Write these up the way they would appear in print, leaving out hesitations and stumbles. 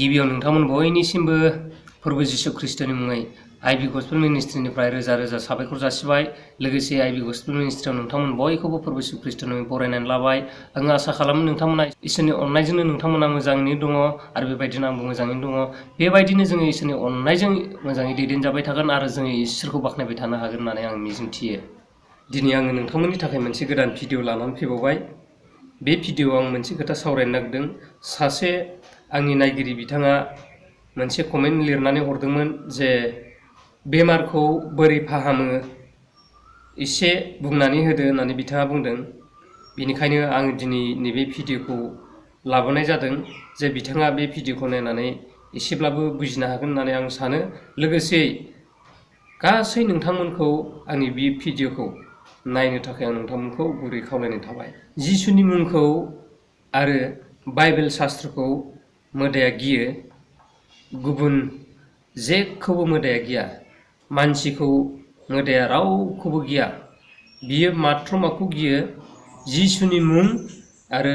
गिबियाव नोंथांमोन बयनिसिमबो फोरबो जिसु ख्रिस्टनि मुङै आइबि गस्पेल मिनिस्ट्रिनिफ्राय रोजा रोजा साबायखर जासिबाय। लोगोसे आइबि गस्पेल मिनिस्ट्रियाव नोंथांमोन बयखौबो फोरबो जिसु ख्रिस्टनि मुङै बरायनानै लाबाय। आं आसा खालामो नोंथांमोना इसोरनि अननायजोंनो नोंथांमोना मोजाङैनो दङ आरो बेबायदिनो आंबो मोजाङैनो दङ। बेबायदिनो जोङो इसोरनि अननायजों मोजाङै दैदेनजाबाय थागोन आरो जोङो इसोरखौ बाख्नायबाय थानो हागोन होननानै आं मिजिंथियो। दिनै आङो नोंथांमोननि थाखाय मोनसे गोदान भिडिअ लानानै फैबावबाय। बे भिडिअआव आं मोनसे खोथा सावरायनो नागिरदों। सासे आंनि नायगिरि बिथाङा मोनसे कमेन्ट लिरनानै हरदोंमोन जे बेमारखौ बोरै फाहामो एसे बुंनानै होदो होननानै बिथाङा बुंदों। बेनिखायनो आं दिनै नैबे भिडिअखौ लाबोनाय जादों जे बिथाङा बे भिडिअखौ नायनानै एसेब्लाबो बुजिनो हागोन होननानै आं सानो। लोगोसे गासै नोंथांमोनखौ आंनि बे भिडिअखौ नायनो थाखाय आं नोंथांमोनखौ गुरै खावलायनाय थाबाय। जिसुनि मुंखौ आरो बाइबेल शास्त्रखौ मोदाया गियो, गुबुन जेखौबो मोदाया गिया। मानसिखौ मोदाया रावखौबो गिया। बियो मात्र माखौ गियो? जिसुनि मुं आरो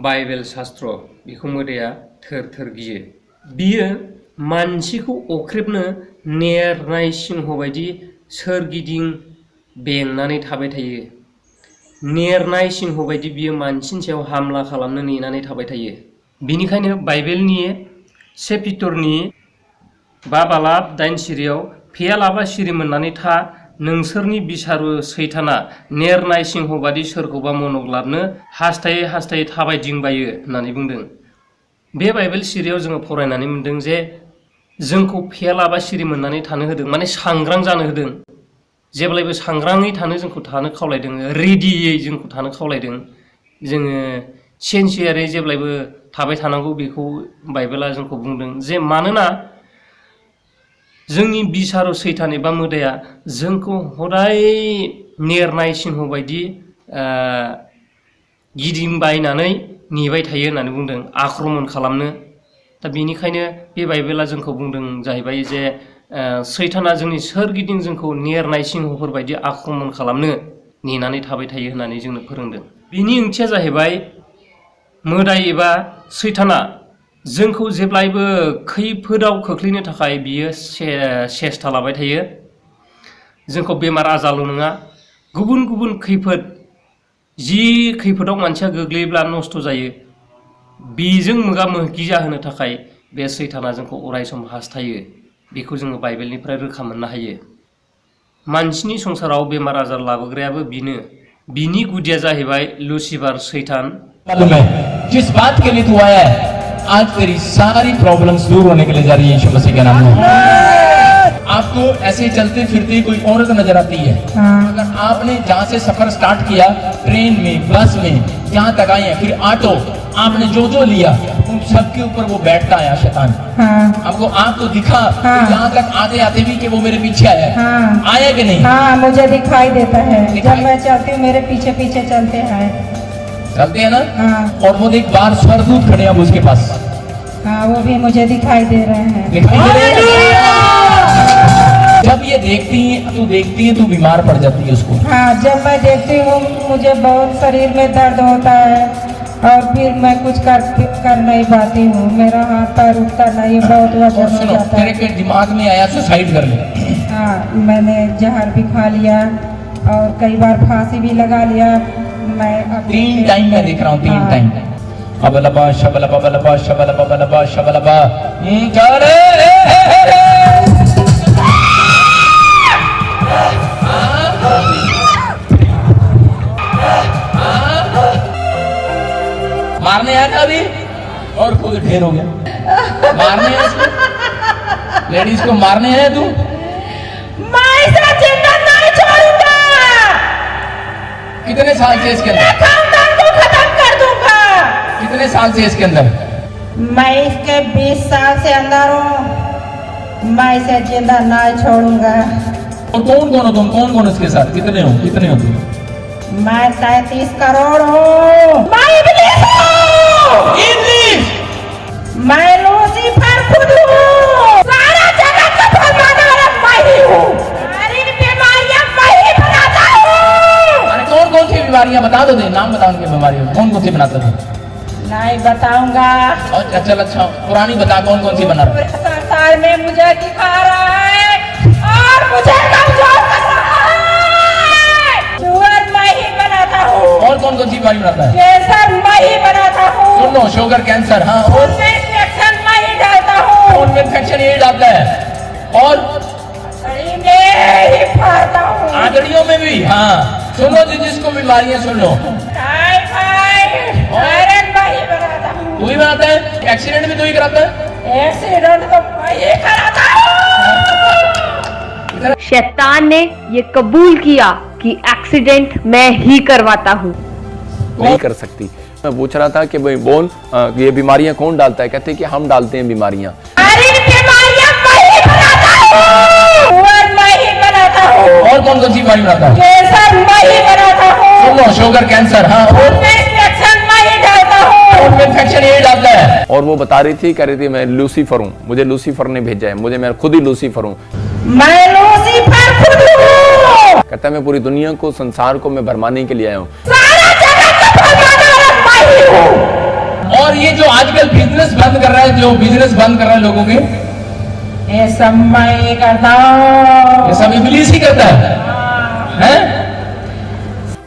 बाइबेल शास्त्र, बेखौ मोदाया थोर थोर गियो। बियो मानसिखौ अख्रेबनो नेरनाय सिंह बायदि सोरगिदिं बेंनानै थाबाय थायो। नेरनाय सिंह बायदि बियो मानसिनि सायाव हामला खालामनो नेनानै थाबाय थायो। बिनिखायनो बाइबेलनि 1 पिटरनि 5:8 सिरियाव फेयालाबा सिरि मोननानै था, नोंसोरनि बिसारु सैताना नेरनाय सिंह बादि सोरखौबा मनग्लाबनो हास्थायै हास्थायै थाबायदिंबायो होननानै बुंदों। बे बाइबेल सिरियाव जोङो फरायनानै मोनदों जे जोंखौ फेयालाबा सिरि मोननानै थानो होदों, माने सांग्रां जानो होदों। जेब्लायबो सांग्राङै जोंखौ थानो खावलायदों, रेडियै जोंखौ थानो खावलायदों। जोङो सिनसियारै जेब्लायबो थाबाय थानांगौ, बेखौ बाइबेला जोंखौ बुंदों। जे मानोना जोंनि बिसारु सैतान एबा मोदाया जोंखौ हदाय नेरनाय सिंह बायदि गिदिंबायनानै नेबाय थायो होननानै बुंदों, आक्रमन खालामनो। दा बेनिखायनो बे बाइबेला जोंखौ बुंदों जाहैबाय जे सैताना जोंनि सोरगिदिं जोंखौ नेरनाय सिंहफोर बायदि आक्रमन खालामनो नेनानै थाबाय थायो होननानै जोंनो फोरोंदों। बिनि ओंथिया जाहैबाय मोदाय एबा सैताना जोंखौ जेब्लायबो खैफोदाव खोख्लैनो थाखाय बियो सेस्था लाबाय थायो। जोंखौ बेमार आजारल' नङा, गुबुन गुबुन खैफोद, जि खैफोदाव मानसिया गोग्लैयोब्ला नस्थ' जायो, बेजों मोगा मोगि जाहोनो थाखाय बे सैताना जोंखौ अरायसम हास्थायो। बेखौ जोङो बाइबेलनिफ्राय रोखा मोननो हायो। मानसिनि संसाराव बेमार आजार लाबोग्रायाबो बिनो। बिनि गुदिया जाहैबाय लुसिफार, सैतान। जिस बात के लिए तू आया है, आज तेरी सारी प्रॉब्लम्स दूर होने के लिए जा रही है यीशु मसीह के नाम में। आपको ऐसे चलते फिरते कोई औरत नजर आती है, अगर आपने जहाँ से सफर स्टार्ट किया, ट्रेन में, बस में, जहाँ तक आए हैं, फिर ऑटो, आपने जो जो लिया उन सबके ऊपर वो बैठता आया शैतान। आपको आप तो दिखा यहाँ तक आते आते भी कि वो मेरे पीछे आया है, आया कि नहीं? हाँ, मुझे दिखाई देता है। जब मैं चलती हूँ मेरे पीछे पीछे चलते हैं ना। और वो देख बाहर स्वर्गदूत खड़े हैं उसके पास। हाँ, वो भी मुझे दिखाई दे रहे हैं। दिखाई दे रहे हैं। जब ये देखती है तू बीमार पड़ जाती है उसको। हाँ, जब मैं देखती हूँ मुझे बहुत शरीर में दर्द होता है और फिर मैं कुछ कर नहीं पाती हूँ। मेरा हाथ पैर उठता नहीं, बहुत वजन हो जाता है। तेरे दिमाग में आया सुसाइड कर ले। हाँ, मैंने जहर भी खा लिया और कई बार फांसी भी लगा लिया। मैं 3 टाइम मैं देख रहा हूँ, 3 टाइम। अबलबा शबलबा बलबा शबलबा बलबा शबलबा चले। मारने आया था अभी और खुद ढेर हो गया। मारने आया, लेडीज को मारने आया तू? मैं इसे जिंदा नहीं छोड़ूंगा। कितने साल से इसके अंदर? खानदान को खत्म कर दूंगा। कितने साल से इसके अंदर? मैं इसके 20 साल से अंदर हूँ। मैं इसे जिंदा नहीं छोड़ूंगा। और कौन कौन हो तुम? कौन कौन इसके साथ? कितने हो तुम? मैं 33 करोड़ हूँ। मैं इब्लीस हूँ। इब्लीस? मैं लूसीफर खुद हूँ। सारा जगत का भगवान मैं ही हूँ। सारी बीमारियां मैं ही बनाता हूँ। अरे कौन कौन सी बीमारियां बता दो, नाम बताओ उनकी बीमारियों। कौन कौन सी बनाता था? नहीं नहीं बताऊंगा। और चल अच्छा पुरानी बता कौन कौन सी बना रहा है? पूरे संसार में मुझे दिखा रहा है और मुझे कमजोर कर रहा है। शुगर मैं ही बनाता हूँ। और कौन कौन सी बीमारी बनाता है? कैंसर मैं ही बनाता हूँ। सुन लो, शुगर, कैंसर, हाँ, और उनमें इंजेक्शन मैं ही डालता हूँ। खून में इन्फेक्शन यही डालता है, और शरीर में ही फाड़ता हूँ। आंतड़ियों में भी। हाँ सुनो जी, जिसको बीमारियां सुन लो। टाइफाइड, आयरन मैं ही बनाता हूँ। तू ही बनाता है? एक्सीडेंट भी तू ही कराता है? एक्सीडेंट तो मैं ही कराता हूँ। शैतान ने ये कबूल किया कि एक्सीडेंट मैं ही करवाता हूँ। नहीं कर सकती। मैं पूछ रहा था कि भाई बोल ये बीमारियां कौन डालता है? कहते हैं कि हम डालते हैं बीमारियां। सारी बीमारियां मैं ही बनाता हूँ। शुगर मैं ही बनाता हूँ। और कौन कौन सी बीमारी बनाता है? कैंसर मैं ही बनाता हूँ। सुन लो, शुगर, कैंसर, हाँ, और उनमें इंजेक्शन मैं ही डालता हूँ। खून में इन्फेक्शन यही डालता है। और वो बता रही थी, कह रही थी मैं लूसीफर हूँ, मुझे लूसीफर ने भेजा है, मैं खुद ही लूसीफर हूँ। मैं लूसीफर खुद हूँ। कहता है मैं पूरी दुनिया को, संसार को मैं भरमाने के लिए आया हूँ। सारा जगत को भरमाने वाला मैं ही हूँ। और ये जो आजकल बिजनेस बंद कर रहा है, जो बिजनेस बंद कर रहा है लोगों के, ये सब मैं ही करता हूँ। ये सब इब्लीस ही करता है?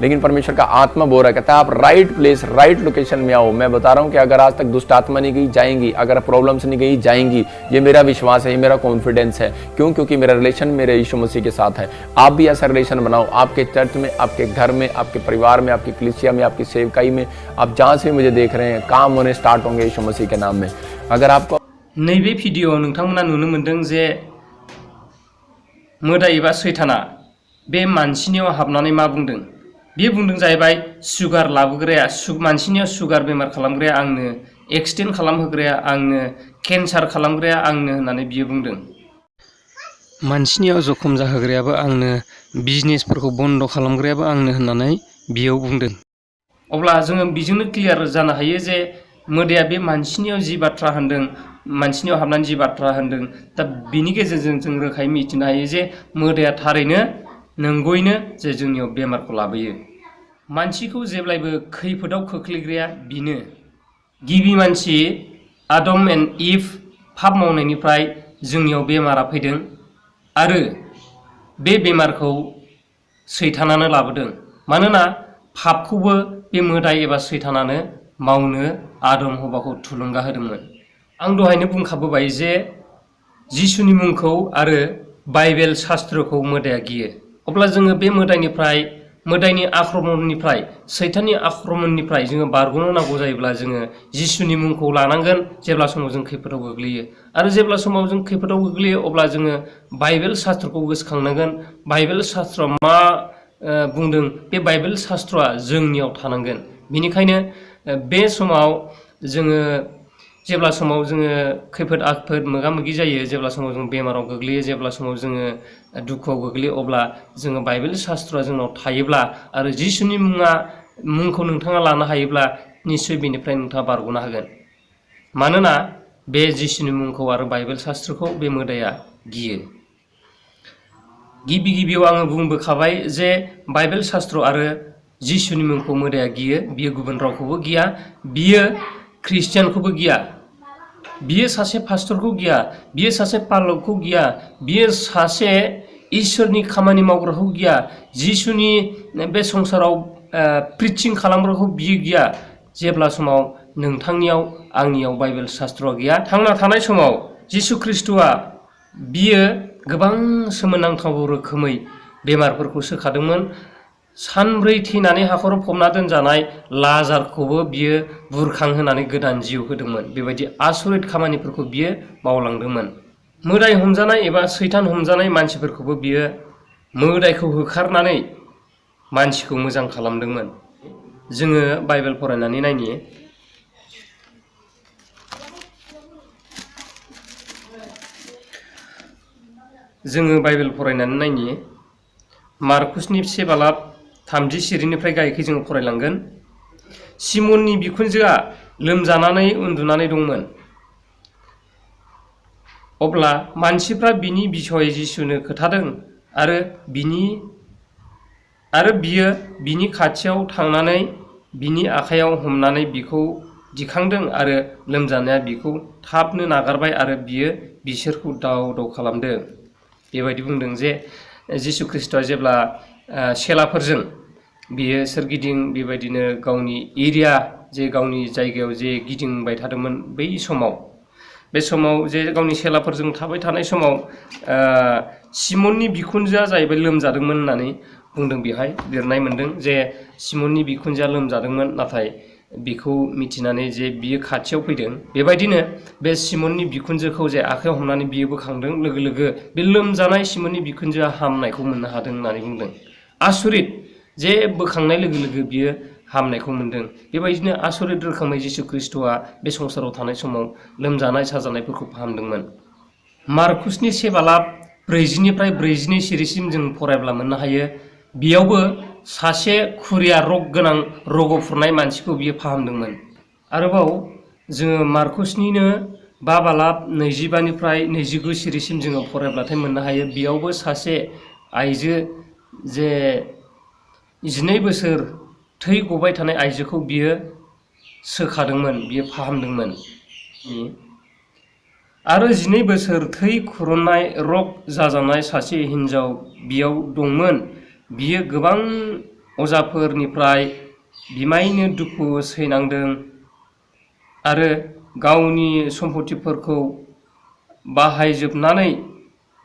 लेकिन परमेश्वर का आत्मा बोल रहा है, कहता है आप राइट प्लेस, राइट लोकेशन में आओ। मैं बता रहा हूँ कि अगर आज तक दुष्ट आत्मा नहीं गई, जाएंगी। अगर प्रॉब्लम्स नहीं गई, जाएंगी। ये मेरा विश्वास है, ये मेरा कॉन्फिडेंस है। क्यों? क्योंकि मेरा रिलेशन मेरे यीशु मसीह के साथ है। आप भी ऐसा रिलेशन बनाओ, आपके चर्च में, आपके घर में, आपके परिवार में, आपकी कलीसिया में, आपकी सेवकाई में, आप जहाँ से मुझे देख रहे हैं, काम होने स्टार्ट होंगे यीशु मसीह के नाम में। अगर आपको नैबे भिडिअ नोंथांमोना नुनो मोनदों जे मोदाय एबा सैताना बे मानसिनियाव हाबनानै मा बुंदों? बे बुंदों जाहैबाय सुगार लाबोग्राया, मानसिनियाव सुगार बेमार खालामग्राया आंनो, एक्सिडेन्ट खालामहोग्राया आंनो, केन्सार खालामग्राया आंनो होननानै बियो बुंदों। मानसिनियाव जखम जाहोग्रायाबो आंनो, बिजनेसफोरखौ बन्द खालामग्रायाबो आंनो होननानै बियो बुंदों। अब्ला जोङो बिजोंनो क्लियार जानो हायो जे मोदाया बे मानसिनियाव जि बाथ्रा होनदों, मानसिनियाव हाबनानै जि बाथ्रा होनदों, दा बिनि गेजेरजों जों रोखायै मिथिनो हायो जे मोदाया थारैनो नंगौयैनो जे जोंनियाव बेमारखौ लाबोयो। मानसिखौ जेब्लायबो खैफोदाव खोख्लैग्राया बिनो। गिबि मानसि आदम एन्ड इभ पाप मावनायनिफ्राय जोंनियाव बेमारा फैदों आरो बे बेमारखौ सैतानानो लाबोदों। मानोना पापखौबो बे मोदाय एबा सैतानानो मावनो आदम हवाखौ थुलुंगा होदोंमोन। आं दहायनो बुंखाबोबाय जे जिसुनि मुंखौ आरो बाइबेल शास्त्रखौ मोदाया गियो। अब्ला जोङो बे मोदायनिफ्राय, मोदायनि आक्रमणनिफ्राय, सैताननि आक्रमणनिफ्राय जोङो बारग'नो नांगौ जायोब्ला जोङो जिसुनि मुंखौ लानांगोन जेब्ला समाव जों खैफोदाव गोग्लैयो। आरो जेब्ला समाव जों खैफोदाव गोग्लैयो अब्ला जोङो बाइबेल शास्त्रखौ गोसोखांनांगोन। बाइबेल शास्त्रआ मा बुंदों, बे बाइबेल शास्त्रआ जोंनियाव थानांगोन। बेनिखायनो बे समाव जोङो जेब्ला समाव जोङो खैफोद आफोद मोगा मोगि जायो, जेब्ला समाव जों बेमाराव गोग्लैयो, जेब्ला समाव जोङो दुखुआव गोग्लैयो, अब्ला जोङो बाइबेल शास्त्रआ जोंनाव थायोब्ला आरो जिसुनि मुंखौ नोंथाङा लानो हायोब्ला निश्चय बेनिफ्राय नोंथाङा बारग'नो हागोन। मानोना बे जिसुनि मुंखौ आरो बाइबेल शास्त्रखौ बे मोदाया गियो। गिबियाव आङो बुंबोखाबाय जे बाइबेल शास्त्र आरो जिसुनि मुंखौ मोदाया गियो। बियो गुबुन रावखौबो गिया, बियो ख्रिस्टियानखौबो गिया, बियो सासे पास्टरखौ गिया, बियो सासे पालकखौ गिया, बियो सासे इसोरनि खामानि मावग्राखौ गिया, जिसुनि बे संसाराव प्रिचिं खालामग्राखौ बियो गिया। जेब्ला समाव नोंथांनियाव आंनियाव बाइबेल शास्त्रआ गैया, थांना थानाय समाव जिसु ख्रिस्ट'आ बियो गोबां सोमोनांथाव रोखोमै बेमारफोरखौ सोखादोंमोन। सानब्रै थैनानै हाखराव फबना दोनजानाय लाजारखौबो बियो बुरखांहोनानै गोदान जिउ होदोंमोन। बेबायदि आसरित खामानिफोरखौ बियो मावलांदोंमोन। मोदाय हमजानाय एबा सैतान हमजानाय मानसिफोरखौबो बियो मोदायखौ होखारनानै मानसिखौ मोजां खालामदोंमोन। जोङो बाइबेल फरायनानै नायनि। जोङो बाइबेल फरायनानै नायनि। मार्कुसनि से बालाब 30 सिरिनिफ्राय गायखै जोङो फरायलांगोन। सिमननि बिखुनजोआ लोमजानानै उन्दुनानै दंमोन। अब्ला मानसिफ्रा बिनि बिसय जिसुनो खोथादों आरो बियो बिनि खाथियाव थांनानै बिनि आखायाव हमनानै बिखौ दिखांदों आरो लोमजानाया बिखौ थाबनो नागारबाय आरो बियो बिसोरखौ दाव दाव खालामदों। बेबायदि बुंदों जे जिसु ख्रिस्ट'आ जेब्ला सेलाफोरजों बियो सोरगिदिं बेबायदिनो गावनि एरिया जे गावनि जायगायाव जे गिदिंबाय थादोंमोन बै समाव, बे समाव जे गावनि सेलाफोरजों थाबाय थानाय समाव सिमननि बिखुनजोआ जाहैबाय लोमजादोंमोन होननानै बुंदों। बेहाय लिरनाय मोन्दों जे सिमननि बिखुनजोआ लोमजादोंमोन, नाथाय बिखौ मिथिनानै जे बियो खाथियाव फैदों। बेबायदिनो बे सिमननि बिखुनजोखौ जे आखाइयाव हमनानै बियो बोखांदों, लोगो लोगो बे लोमजानाय सिमननि बिखुनजोआ हामनायखौ मोननो हादों होननानै बुंदों। आसरित जे बोखांनाय लोगो लोगो बियो हामनायखौ मोन्दों। बेबायदिनो आसरित रोखोमै जिसु ख्रिस्ट'आ बे संसाराव थानाय समाव लोमजानाय साजानायफोरखौ फाहामदोंमोन। मार्कुसनि 1:40-42 सिरिसिम जों फरायब्ला मोननो हायो। बेयावबो सासे खुरिया रग गोनां रग'फुरनाय मानसिखौ बियो फाहामदोंमोन। आरोबाव जोङो मार्कुसनिनो 5:25-29 सिरिसिम जोङो फरायब्लाथाय मोननो हायो। बेयावबो सासे आइजो जे 12 बोसोर थै गबाय थानाय आइजोखौ बियो सोखादोंमोन, बियो फाहामदोंमोन। आरो 12 बोसोर थै खुरनाय रग जाजानाय सासे हिन्जाव बियाव दंमोन। बियो गोबां अजाफोरनिफ्राय बिमायनो दुखु सैनांदों आरो गावनि सम्फथिफोरखौ बाहायजोबनानै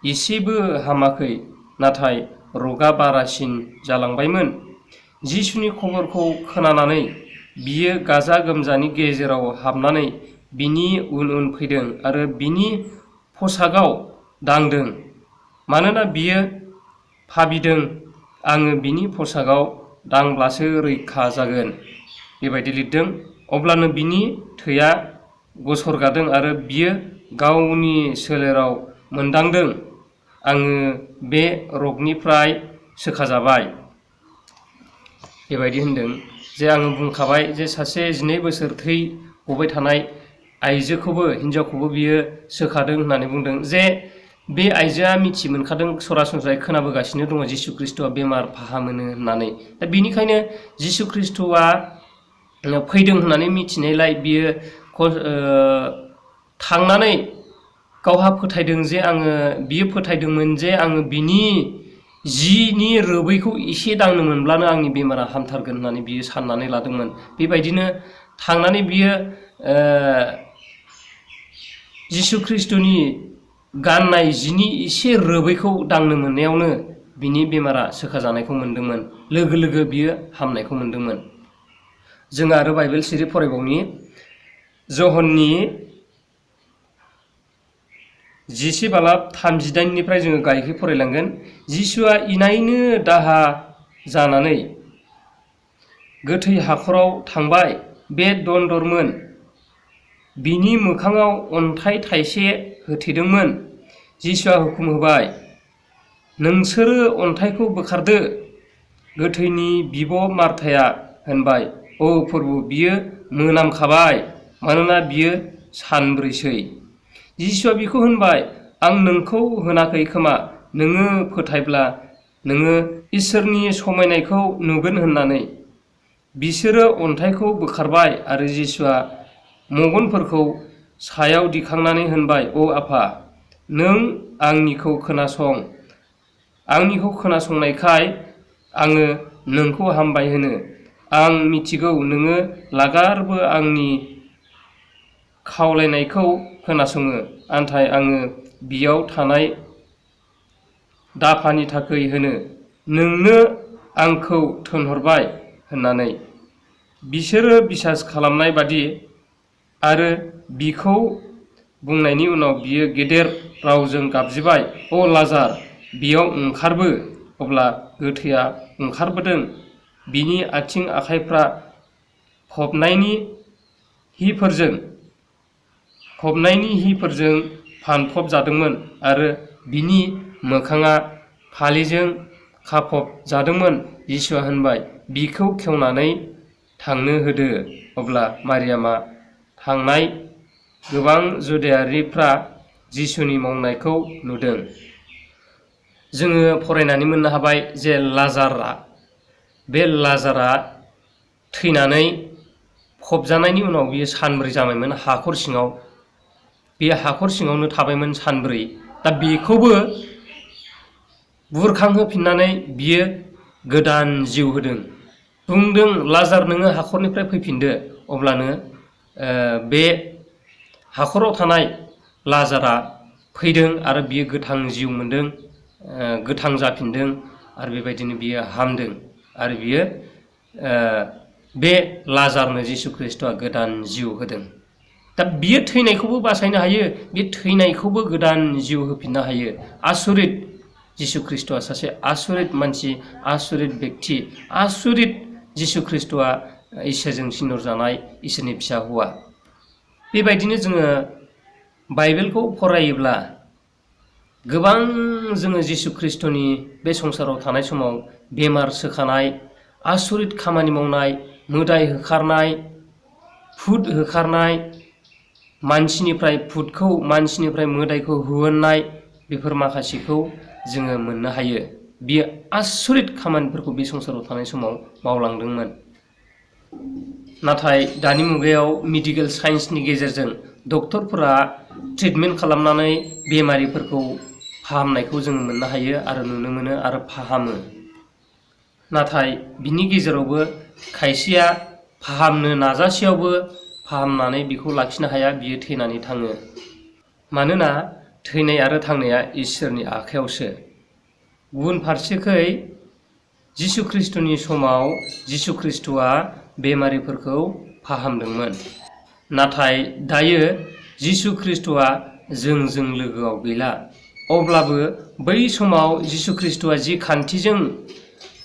एसेबो हामाखै, नाथाय रगआ बारासिन जालांबायमोन। जिसुनि खबरखौ खोनानानै बियो गाजा गोमजानि गेजेराव हाबनानै बिनि उन उन फैदों आरो बिनि पसागाव दांदों, मानोना बियो भाबिदों आङो बिनि पसागाव दांब्लासो रैखा जागोन। बेबायदि लिरदों। अब्लानो बिनि थैया गसरगादों आरो बियो गावनि सोलेराव मोनदांदों आङो बे रगनिफ्राय सोखाजाबाय। बेबायदि होनदों जे आङो बुंखाबाय जे सासे 12 बोसोर थै गबाय थानाय आइजोखौबो हिन्जावखौबो बियो सोखादों होननानै बुंदों। जे बे आइजोआ मिथि मोनखादों, सरासनस्रायै खोनाबोगासिनो दङ जिसु ख्रिस्ट'आ बेमार फाहामोनो होननानै। दा बेनिखायनो जिसु ख्रिस्ट'आ फैदों होननानै मिथिनायलाय बियो थांनानै गावहा फोथायदों जे बियो फोथायदोंमोन जे आङो बिनि जिनि रोबैखौ एसे दांनो मोनब्लानो आंनि बेमारा हामथारगोन होननानै बियो साननानै लादोंमोन। बेबायदिनो थांनानै बियो जिसु ख्रिस्ट'नि गाननाय जिनि एसे रोबैखौ दांनो मोननायावनो बिनि बेमारा सोखाजानायखौ मोन्दोंमोन। लोगो लोगो बियो हामनायखौ मोन्दोंमोन। जों आरो बाइबेल सिरि फरायबावनि जहननि 10:38 जोङो गाहायखै फरायलांगोन। जिसुआ इनायनो दाहा जानानै गोथै हाखराव थांबाय। बे दन्दरमोन। बिनि मोखाङाव अन्थाइ थाइसे होथेदोंमोन। जिसुआ हुकुम होबाय, नोंसोरो अन्थाइखौ बोखारदो। गोथैनि बिब' मार्थाया होनबाय, औ प्रभु, बियो मोनामखाबाय, मानोना बियो सानब्रैसै। जिसुआ बिखौ होनबाय, आं नोंखौ होनाखै खोमा, नोङो फोथायब्ला नोङो इसोरनि समायनायखौ नुगोन होननानै। बिसोरो अन्थाइखौ बोखारबाय आरो जिसुआ मगनफोरखौ सायाव दिखांनानै होनबाय, अ आफा, नों आंनिखौ खोनासंनायखाय आङो नोंखौ हामबाय होनो। आं मिथिगौ नोङो लागारबो आंनि खावलायनायखौ खोनासङो, नाथाय आङो बियाव थानाय दाफानि थाखै होनो नोंनो आंखौ थोनहरबाय होननानै। बिसोरो बिसास खालामनाय बादि आरो बिखौ बुंनायनि उनाव बियो गेदेर रावजों गाबज्रिबाय, अ लाजार, बेयाव ओंखारबो। अब्ला गोथैया ओंखारबोदों। बिनि आथिं आखाइफ्रा खबनायनि हिफोरजों फानफब जादोंमोन आरो बिनि मोखाङा फालिजों खाफब जादोंमोन। जिसुआ होनबाय, बिखौ खेवनानै थांनो होदो। अब्ला मारियामा थांनाय गोबां जुदायारिफ्रा जिसुनि मावनायखौ नुदों। जोङो फरायनानै मोननो हाबाय जे लाजारा थैनानै फबजानायनि उनाव बियो सानब्रै जाबायमोन हाखर सिङाव। बे हाखर सिङावनो थाबायमोन सानब्रै। दा बेखौबो बुरखांहोफिननानै बियो गोदान जिउ होदों। बुंदों लाजार नोङो हाखरनिफ्राय फैफिनदो। अब्लानो बे हाखराव थानाय लाजारा फैदों आरो बियो गोथां जिउ मोनदों, गोथां जाफिनदों आरो बेबायदिनो बियो हामदों आरो बियो बे लाजारनो जिसु ख्रिस्ट'आ गोदान जिउ होदों। दा बियो थैनायखौबो बासायनो हायो, बे थैनायखौबो गोदान जिउ होफिननो हायो। आसुरित जिसु ख्रिस्ट'आ सासे आसुरित मानसि, आसुरित बेक्ति, आसुरित जिसु ख्रिस्ट'आ इसोरजों सिनर जानाय इसोरनि फिसा हौवा। बेबायदिनो जोङो बाइबेलखौ फरायोब्ला गोबां जोङो जिसु ख्रिस्ट'नि बे संसाराव थानाय समाव बेमार सोखानाय, आसुरित खामानि मावनाय, मोदाय होखारनाय, भुत होखारनाय, मानसिनिफ्राय भुतखौ, मानसिनिफ्राय मोदायखौ होहरनाय, बेफोर माखासेखौ जोङो मोननो हायो। बियो आसुरित खामानिफोरखौ बे संसाराव थानाय समाव मावलांदोंमोन। नाथाय दानि मुगायाव मेडिकेल साइन्सनि गेजेरजों डक्टरफोरा ट्रिटमेन्ट खालामनानै बेमारिफोरखौ फाहामनायखौ जोङो मोननो हायो आरो नुनो मोनो आरो फाहामो। नाथाय बिनि गेजेरावबो खायसेया फाहामनो नाजासेयावबो फाहामनानै बेखौ लाखिनो हाया, बियो थैनानै थाङो। मानोना थैनाय आरो थांनाया इसोरनि आखायावसो। गुबुन फारसेखै जिसु ख्रिस्ट'नि समाव जिसु ख्रिस्ट'आ बेमारिफोरखौ फाहामदोंमोन। नाथाय दायो जिसु ख्रिस्ट'आ जोंजों लोगोआव गैला। अब्लाबो बै समाव जिसु ख्रिस्ट'आ जि खान्थिजों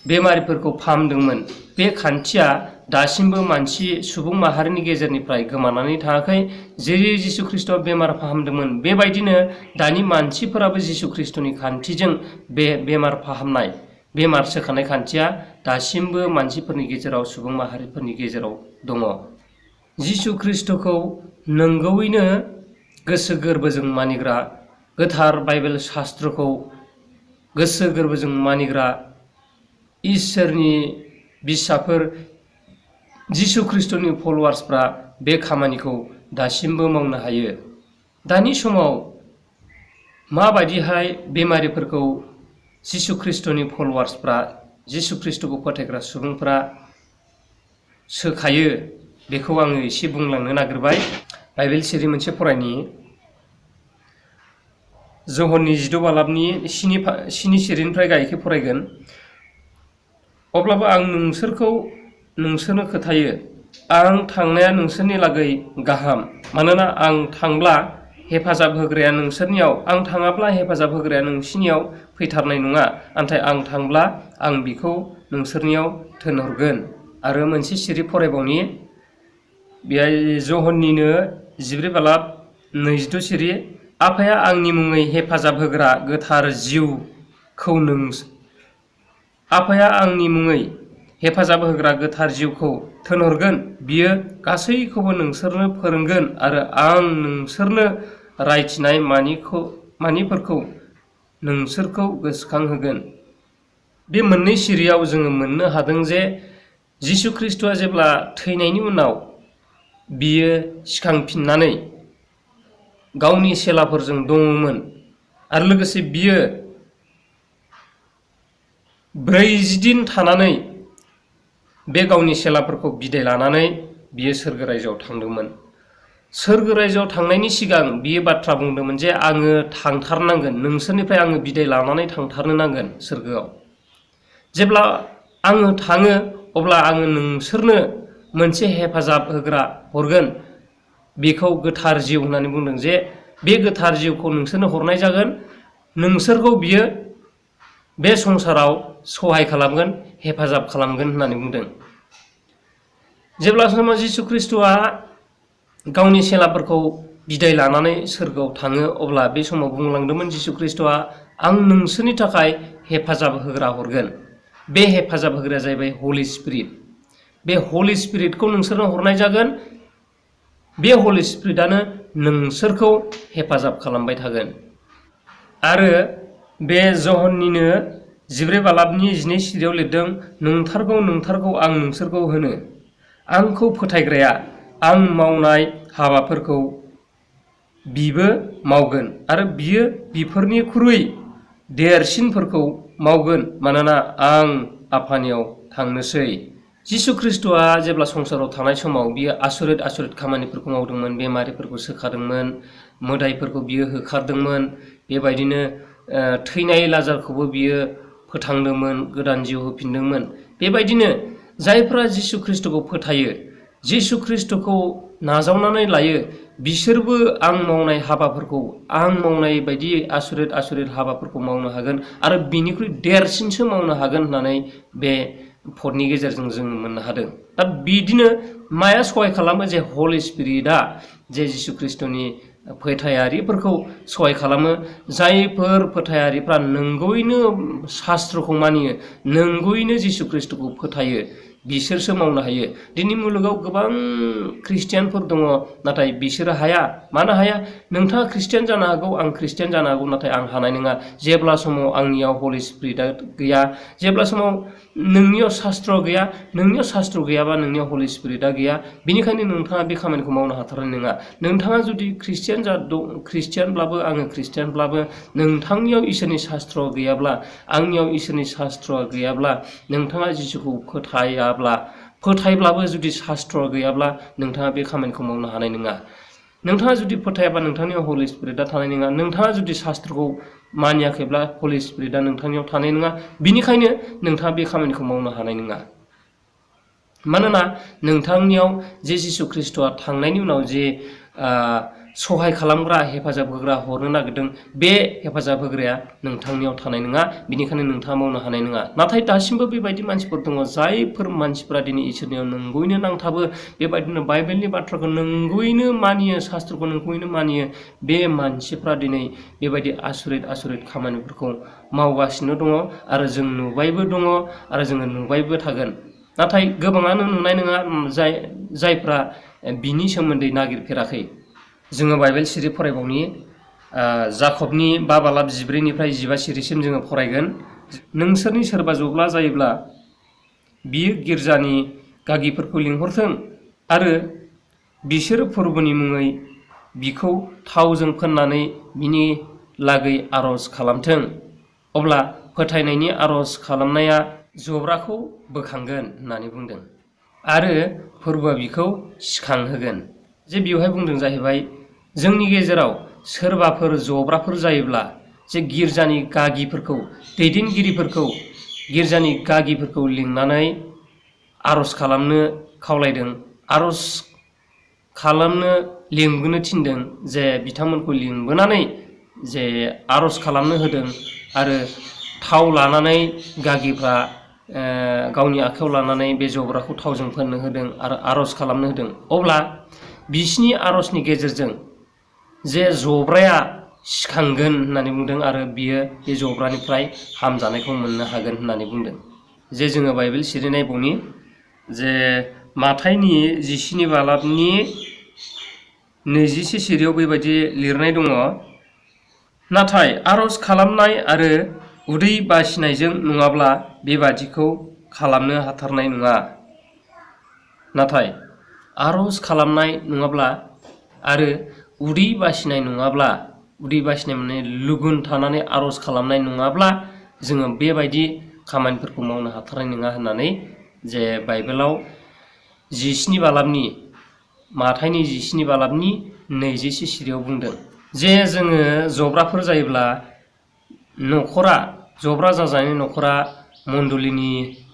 बेमारिफोरखौ फाहामदोंमोन, बे खान्थिया दासिमबो मानसि सुबुं माहारिनि गेजेरनिफ्राय गोमानानै थाङाखै। जेरै जिसु ख्रिस्ट'आ बेमार फाहामदोंमोन, बेबायदिनो दानि मानसिफोराबो जिसु ख्रिस्ट'नि खान्थिजों बे बेमार फाहामनाय, बेमार सोखानाय खान्थिया दासिमबो मानसिफोरनि गेजेराव, सुबुं माहारिफोरनि गेजेराव दङ। जिसु ख्रिस्ट'खौ नंगौयैनो गोसो गोरबोजों मानिग्रा, गोथार बाइबेल शास्त्रखौ गोसो गोरबोजों मानिग्रा इसोरनि बिसाफोर, जिसु ख्रिस्ट'नि फल'वार्सफ्रा बे खामानिखौ दासिमबो मावनो हायो। दानि समाव माबायदिहाय बेमारिफोरखौ जिसु ख्रिस्ट'नि फल'वार्सफ्रा, जिसु ख्रिस्ट'खौ फोथायग्रा सुबुंफ्रा सोखायो, बेखौ आङो एसे बुंलांनो नागिरबाय। बाइबेल सिरि मोनसे फरायनि। जहननि 12 बालाबनि 7 सिरिनिफ्राय गायखे फरायगोन। अब्लाबो आं नोंसोरनो खोथायो, आं थांनाया नोंसोरनि लागै गाहाम। मानोना आं थांब्ला हेफाजाब होग्राया नोंसोरनियाव, आं थाङाब्ला हेफाजाब होग्राया नोंसिनियाव फैथारनाय नङा। नाथाय आं थांब्ला आं बिखौ नोंसोरनियाव थिनहरगोन। आरो मोनसे सिरि फरायबावनि। बेहाय जहननिनो 14 बालाब 22 सिरि। आफाया आंनि मुङै हेफाजाब होग्रा गोथार जिउखौ आफाया आंनि मुङै हेफाजाब होग्रा गोथार जिउखौ थिनहरगोन। बियो गासैखौबो नोंसोरनो फोरोंगोन आरो आं नोंसोरनो रायथिनाय मानिफोरखौ नोंसोरखौ गोसोखांहोगोन। बे मोननै सिरियाव जोङो मोननो हादों जे जिसु ख्रिस्ट'आ जेब्ला थैनायनि उनाव बियो सिखांफिननानै गावनि सेलाफोरजों दङमोन आरो लोगोसे बियो 40 दिन थानानै बे गावनि सेलाफोरखौ बिदाय लानानै बियो सोरगो रायजोआव थांदोंमोन। सोरगो रायजोआव थांनायनि सिगां बियो बाथ्रा बुंदोंमोन जे आङो थांथारनांगोन, नोंसोरनिफ्राय आङो बिदाय लानानै थांथारनो नांगोन सोरगोआव। जेब्ला आङो थाङो अब्ला आङो नोंसोरनो मोनसे हेफाजाब होग्रा हरगोन। बेखौ गोथार जिउ होननानै बुंदों जे बे गोथार जिउखौ नोंसोरनो हरनाय जागोन। नोंसोरखौ बियो बे संसाराव सहाय खालामगोन, हेफाजाब खालामगोन होननानै बुंदों। जेब्ला समाव जिसु ख्रिस्ट'आ गावनि सेलाफोरखौ बिदाय लानानै सोरगोआव थाङो, अब्ला बे समाव बुंलांदोंमोन जिसु ख्रिस्ट'आ, आं नोंसोरनि थाखाय हेफाजाब होग्रा हरगोन। बे हेफाजाब होग्राया जाहैबाय हलि स्पिरिट। बे हलि स्पिरिटखौ नोंसोरनो हरनाय जागोन। बे हलि स्पिरिटआनो नोंसोरखौ हेफाजाब खालामबाय थागोन। आरो बे जहननिनो 14 बालाबनि 12 सिरियाव लिरदों, नोंथारगौ नोंथारगौ आं नोंसोरखौ होनो, आंखौ फोथायग्राया आं मावनाय हाबाफोरखौ बिबो मावगोन आरो बियो बिफोरनिख्रुइ देरसिनफोरखौ मावगोन मानोना आं आफानियाव थांनोसै। जिसु ख्रीष्टआ जेब्ला संसाराव थानाय समाव बियो आसुरित खामानिफोरखौ मावदोंमोन, बेमारिफोरखौ सोखादोंमोन, मोदायफोरखौ बियो होखारदोंमोन, बेबायदिनो थैनाय लाजारखौबो बियो फोथांदोंमोन, गोदान जिउ होफिनदोंमोन। बेबायदिनो जायफोरा जिसु ख्रीष्टखौ फोथायो, जिसु ख्रीष्टखौ नाजावनानै लायो, बिसोरबो आं मावनाय हाबाफोरखौ, आं मावनाय बायदि आसुरित हाबाफोरखौ मावनो हागोन आरो बिनिख्रुइ देरसिनसो मावनो हागोन होननानै बे पदनि गेजेरजों जोङो मोननो हादों। दा बिदिनो माया सहाय खालामो जे हलि स्पिरिटआ जे जिसु ख्रीष्टनि फोथायारिफोरखौ सहाय खालामो। जायफोर फोथायारिफ्रा नंगौयैनो शास्त्रखौ मानियो, नंगौयैनो जिसु ख्रीष्टखौ फोथायो, बिसोरसो मावनो हायो। दिनै मुलुगाव गोबां ख्रिस्टियानफोर दङ, नाथाय बिसोरो हाया। मानो हाया? नोंथाङा ख्रिस्टियान जानो हागौ, आं ख्रिस्टियान जानो हागौ, नाथाय आं हानाय नङा जेब्ला समाव आंनियाव हलि स्पिरिटआ गैया, जेब्ला समाव नोंनियाव शास्त्र गैया। नोंनियाव शास्त्र गैयाबा नोंनियाव हलि स्पिरिटआ गैया, बेनिखायनो नोंथाङा बे खामानिखौ मावनो हाथारनाय नङा। नोंथाङा जुदि ख्रिस्टियानब्लाबो, आङो ख्रिस्टियानब्लाबो नोंथांनियाव इसोरनि शास्त्र गैयाब्ला, आंनियाव इसोरनि शास्त्र गैयाब्ला, नोंथाङा जिसुखौ फोथायब्लाबो जुदि शास्त्र गैयाब्ला नोंथाङा बे खामानिखौ मावनो हानाय नङा। नोंथाङा जुदि फोथायाबा नोंथांनियाव हलि स्पिरिटआ थानाय नङा। नोंथाङा जुदि शास्त्रखौ मानियाखैब्ला हलि स्पिरिटआ नोंथांनियाव थानाय नङा। बिनिखायनो नोंथाङा बे खामानिखौ मावनो हानाय नङा। मानोना नोंथांनियाव जे जिसु ख्रीष्टआ थांनायनि उनाव जे सहाय खालामग्रा, हेफाजाब होग्रा हरनो नागिरदों, बे हेफाजाब होग्राया नोंथांनियाव थानाय नङा। बिनिखायनो नोंथाङा मावनो हानाय नङा। नाथाय दासिमबो बेबायदि मानसिफोर दङ, जायफोर मानसिफोरा दिनै इसोरनियाव नंगौयैनो नांथाबो, बेबायदिनो बाइबेलनि बाथ्राखौ नंगौयैनो मानियो, शास्त्रखौ नंगौयैनो मानियो, बे मानसिफ्रा दिनै बेबायदि आसुरित खामानिफोरखौ मावगासिनो दङ आरो जों नुबायबो दङ आरो जोङो नुबायबो थागोन। नाथाय गोबाङानो नुनाय नङा जायफ्रा बिनि सोमोन्दै नागिरफेराखै। जोङो बाइबेल सिरि फरायबावनि जाकबनि 5:14 सिरिसिम जोङो फरायगोन। नोंसोरनि सोरबा जब्ला जायोब्ला बियो गिर्जानि गागिफोरखौ लिंहरथों आरो बिसोर फोरबोनि मुङै बिखौ थावजों फोननानै बिनि लागै आर'ज खालामथों। अब्ला फोथायनायनि आर'ज खालामनाया जब्राखौ बोखांगोन होननानै बुंदों आरो फोरबोआ बिखौ सिखांहोगोन। जे बेवहाय बुंदों जाहैबाय, जोंनि गेजेराव सोरबाफोर जब्राफोर जायोब्ला जे गिर्जानि गागिफोरखौ, दैदेनगिरिफोरखौ, गिर्जानि गागिफोरखौ लिंनानै आर'ज खालामनो खावलायदों, आर'ज खालामनो लिंबोनो थिनदों। जे बिथांमोनखौ लिंबोनानै जे आर'ज खालामनो होदों आरो थाव लानानै गागिफ्रा गावनि आखायाव लानानै बे जब्राखौ थावजों फोननो होदों आरो आर'ज खालामनो होदों। अब्ला बिसिनि आर'जनि गेजेरजों जे जब्राया सिखांगोन होननानै बुंदों आरो बियो बे जब्रानिफ्राय हामजानायखौ मोननो हागोन होननानै बुंदों। जे जोङो बाइबेल सिरि नायबावनि, जे माथाइनि 17:21 सिरियाव बेबायदि लिरनाय दङ, नाथाय आर'ज खालामनाय आरो उदै बासिनायजों नङाब्ला बेबादिखौ खालामनो हाथारनाय नङा। नाथाय आर'ज खालामनाय नङाब्ला आरो उदै बासिनाय नङाब्ला, उदै बासिनाय माने लुगुन थानानै आर'ज खालामनाय नङाब्ला जोङो बेबायदि खामानिफोरखौ मावनो हाथारनाय नङा होननानै जे बाइबेलाव 17 माथाइनि 17:20 सिरियाव बुंदों। जे जोङो जब्राफोर जायोब्ला न'खरा, जब्रा जाजानाय न'खरा मण्डलिनि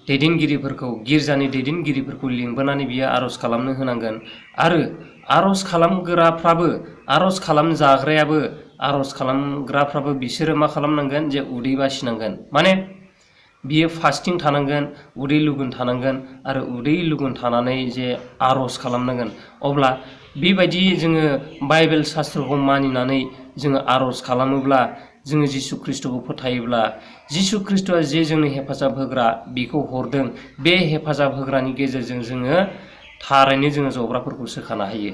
दैदेनगिरिफोरखौ, गिर्जानि दैदेनगिरिफोरखौ लिंबोनानै बियो आर'ज खालामनो होनांगोन आरो आर'ज खालामग्राफ्राबो, आर'ज खालामग्राफ्राबो बिसोरो मा खालामनांगोन? जे उदै बासिनांगोन। माने बियो फास्टिं थानांगोन, उदै लुगुन थानांगोन आरो उदै लुगुन थानानै जे आर'ज खालामनांगोन। अब्ला बेबायदि जोङो बाइबेल शास्त्रखौ मानिनानै जोङो आर'ज खालामोब्ला, जोङो जिसु ख्रीष्टखौ फोथायोब्ला, जिसु ख्रीष्टआ जे जोंनो हेफाजाब होग्रा बिखौ हरदों, बे हेफाजाब होग्रानि गेजेरजों जोङो थारैनो जोङो जब्राफोरखौ सोखानो हायो।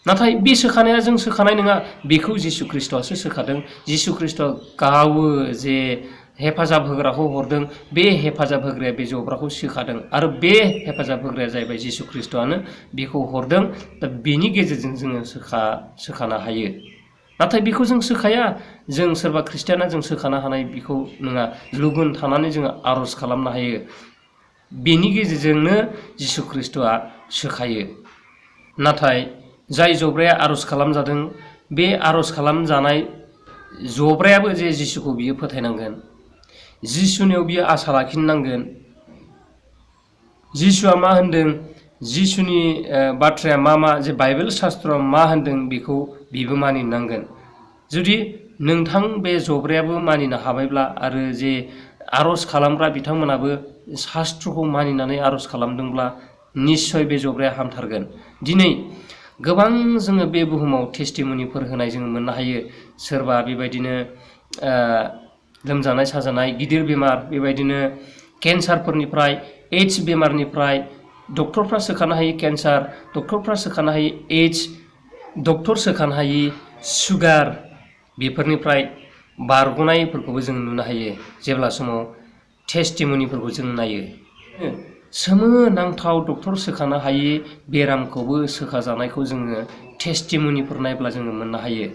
नाथाय बे सोखानाया जों सोखानाय नङा, बेखौ जिसु ख्रीष्टआसो सोखादों। जिसु ख्रीष्टआ गावो जे हेफाजाब होग्राखौ हरदों, बे हेफाजाब होग्राया बे जब्राखौ सोखादों आरो बे हेफाजाब होग्राया जाहैबाय जिसु ख्रिस्ट'आनो बेखौ हरदों। दा बेनि गेजेरजों जोङो सोखानो हायो। नाथाय बेखौ जों सोखाया, जों सोरबा ख्रिस्टियाना जों सोखानो हानाय बेखौ नङा। लुगुन थानानै जोङो आर'ज खालामनो हायो, बेनि गेजेरजोंनो जिसु ख्रिस्ट'आ सोखायो। नाथाय जाय जब्राया आर'ज खालामजादों, बे आर'ज खालामजानाय जब्रायाबो जे जिसुखौ बियो फोथायनांगोन, जिसुनियाव बियो आसा लाखिनांगोन। जिसुआ मा होनदों, जिसुनि बाथ्राया मा जे बाइबेल शास्त्रआव मा होनदों बेखौ बिबो मानिनांगोन। जुदि नोंथां बे जब्रायाबो मानिनो हाबायब्ला आरो जे आर'ज खालामग्रा बिथांमोनाबो शास्त्रखौ मानिनानै आर'ज खालामदोंब्ला निस्सय बे जब्राया हामथारगोन। दिनै गोबां जोङो बे बुहुमाव टेस्टिमनिफोर होनाय जोङो मोननो हायो। सोरबा बेबायदिनो लोमजानाय साजानाय, गिदिर बेमार, बेबायदिनो केन्सारफोरनिफ्राय, एड्स बेमारनिफ्राय डक्टरफ्रा सोखानो हायि केन्सार, डक्टरफ्रा सोखानो हायि एड्स, डक्टर सोखानो हायि सुगार, बेफोरनिफ्राय बारग'नायफोरखौबो जों नुनो हायो जेब्ला समाव टेस्टिमनिफोरखौ जों नायो। सोमोनांथाव डक्टर सोखानो हायि बेरामखौबो सोखाजानायखौ जोङो टेस्टिमनिफोर नायब्ला जोङो मोननो हायो।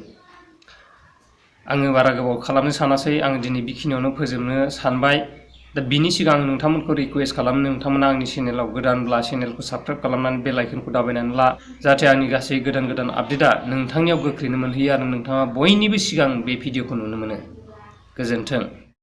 आङो बारा गोबाव खालामनो सानासै, आं दिनै बेखिनियावनो फोजोबनो सानबाय। दा बिनि सिगां आं नोंथांमोनखौ रिकुवेस्ट खालामो, नोंथांमोना आंनि चेनेलाव गोदानब्ला चेनेलखौ साबस्क्राइब खालामनानै बेल आइकनखौ दाबायनानै ला, जाहाथे आंनि गासै गोदान गोदान आपडेटआ नोंथांनियाव गोख्रैनो मोनहैयो आरो नोंथाङा बयनिबो सिगां बे भिडिअखौ नुनो मोनो। गोजोन्थों।